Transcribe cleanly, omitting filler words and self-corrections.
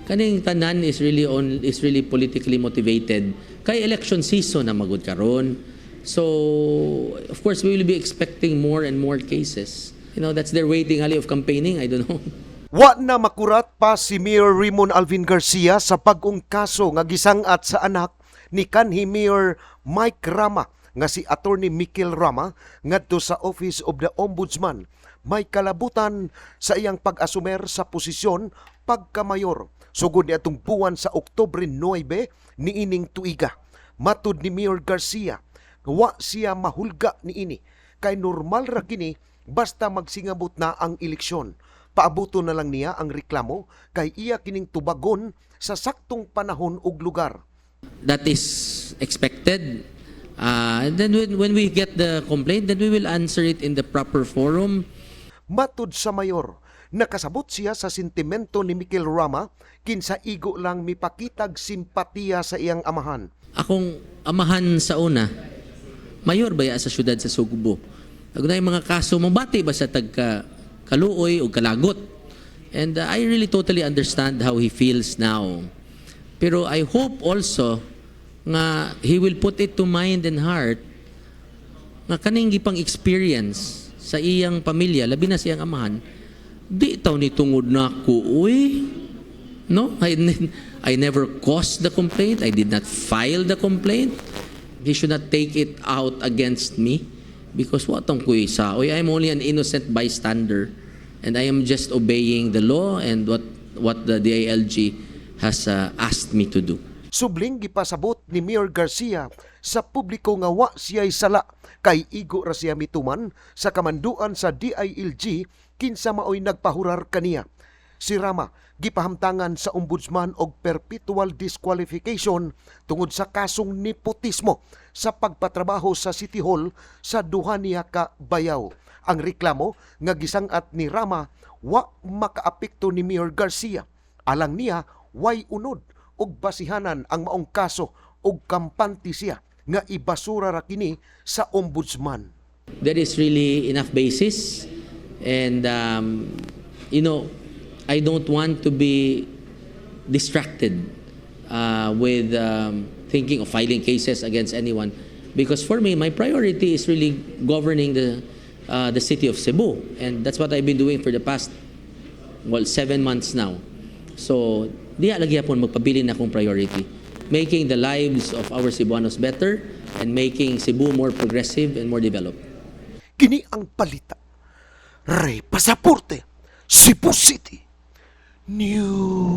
Kaning tanan is really politically motivated kay election season na magud karon. So, of course, we will be expecting more and more cases. That's their way tingali of campaigning, I don't know. Wa na makurat pa si Mayor Raymond Alvin Garcia sa bag-ong kaso nga gisang-at sa anak ni kanhi Mayor Mike Rama nga si Attorney Mikil Rama ngadto sa Office of the Ombudsman, may kalabutan sa iyang pag-asumer sa posisyon pagkamayor sugod niadtong buwan sa Oktubre 9 niining tuiga. Matud ni Mayor Garcia, wa siya mahulga niini kay normal ra kini basta magsingabot na ang eleksyon. Paabuto na lang niya ang reklamo kay iya kining tubagon sa saktong panahon ug lugar. That is expected. And then when we get the complaint, then we will answer it in the proper forum. Matud sa mayor, nakasabot siya sa sentimento ni Mikil Rama kinsa igo lang mipakitag simpatiya sa iyang amahan. Akong amahan sa una, mayor baya sa syudad sa Sugbo. Ug naay mga kaso, mabati ba sa tagka kaluoy o kalagot. And I really totally understand how he feels now. Pero I hope also nga he will put it to mind and heart nga kaning gipang experience sa iyang pamilya, labi na sa iyang amahan, di taw ni tungod nako, uy. No, I never caused the complaint. I did not file the complaint. He should not take it out against me because wa tong kuy sa. Oy, I'm only an innocent bystander and I am just obeying the law and what the DILG has asked me to do. Subling gipasabot ni Mayor Garcia sa publiko nga wa siya'y sala kay igo ra siya mituman sa kamanduan sa DILG kinsa maoy nagpahurar kaniya. Si Rama gipahamtangan sa ombudsman og perpetual disqualification tungod sa kasong nepotismo sa pagpatrabaho sa City Hall sa duha niya ka bayaw. Ang reklamo nga gisang-at ni Rama wa makaapekto ni Mayor Garcia. Alang niya, way unod og basihanan ang maong kaso ug kampante siya nga ibasura ra kini sa ombudsman. There is really enough basis and I don't want to be distracted with thinking of filing cases against anyone because for me, my priority is really governing the city of Cebu, and that's what I've been doing for the past, well, 7 months now. So diha lagi hapon magpabilin akong priority, making the lives of our Cebuanos better and making Cebu more progressive and more developed. Kini ang balita. Ray Pasaporte, Cebu City News.